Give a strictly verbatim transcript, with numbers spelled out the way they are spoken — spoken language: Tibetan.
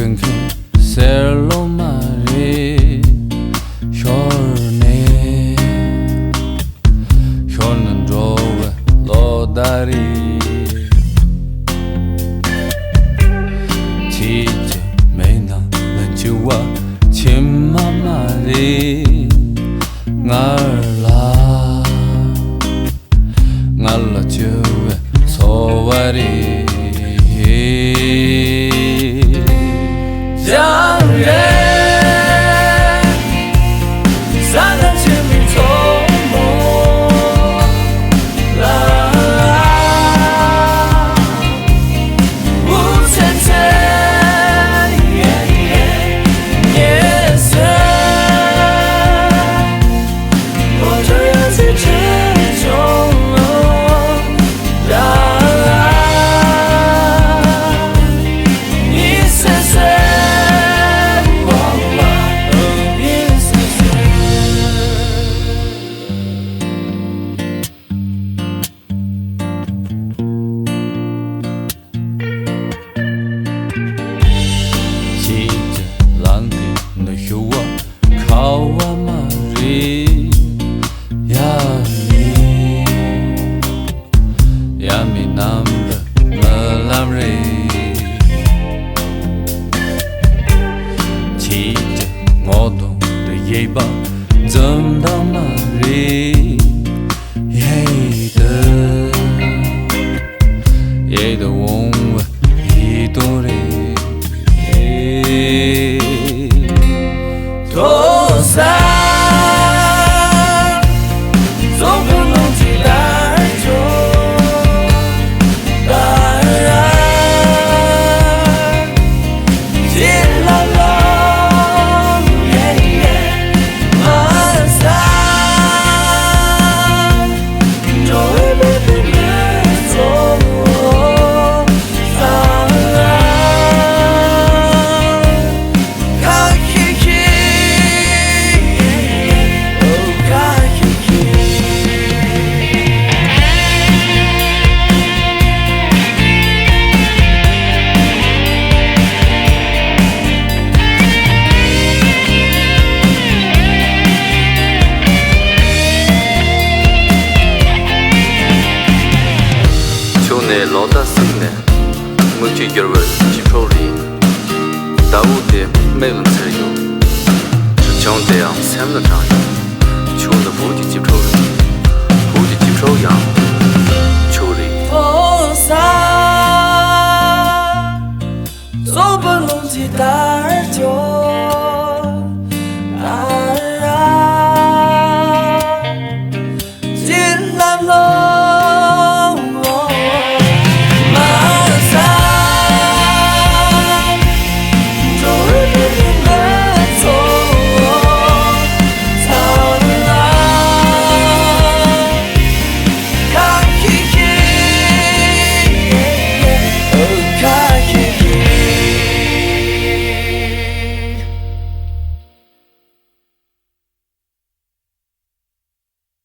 ཁྱོད་ཁྱོད་ཟེར་ལོ་མ་རེད། ཤོར་ནས་ཤོར་ནས་འགྲོ་བའི་ལོ་ཟླ་རེད། ཁྱེད་ཀྱི་མིག་ནང་ལ་འཆི་བ་ཕྱི་མ་མ་རེད། ང་ལ་ང་ལ་བཅོལ་བའི་འཚོ་བ་རེད། ཡང་རེ་ས་ན་ཆེན་མོའི་མཚོ་མོ་ལ། ཁྱེད་ཀྱི་ལམ་དེ་ནི་ཞུ་བ་ཁ་བ་མ་རེད། ཡ་མི་ཡ་མི་ནམ་དུ་མི་ལམ་རེད། ཁྱེད་ཀྱི་ངོ་གདོང་དུ་གཡས་པ་འཛུམ་མདངས་མ་རེད། ཡེ་དུ་ཡེ་དུ་འོང་བའི་ཡིད་དོ་རེད། དོ་ས་ཙོག་པུ་ནང་ཅི་ལ་ཅོ་ད་ར། ཆུ་ནས་ལོ་ཟླ་བསྲིངས་ནས། དངུལ་ཆུ་བསྒྱུར་བའི་ལྗིད་ཁྲོག་རེད། ཟླ་འོད་དེ་མིག་ལ་འཚེར་ཡོད། གྲིབ་ཆུང་དེའང་སེམས་ལ་དྲངས་ཡོད། ཆུ་ནི་བོད་ཀྱི་ལྗིད་ཁྲོག་རེད། བོད་ཀྱི་ལྗིད་ཁྲོག་ཡང་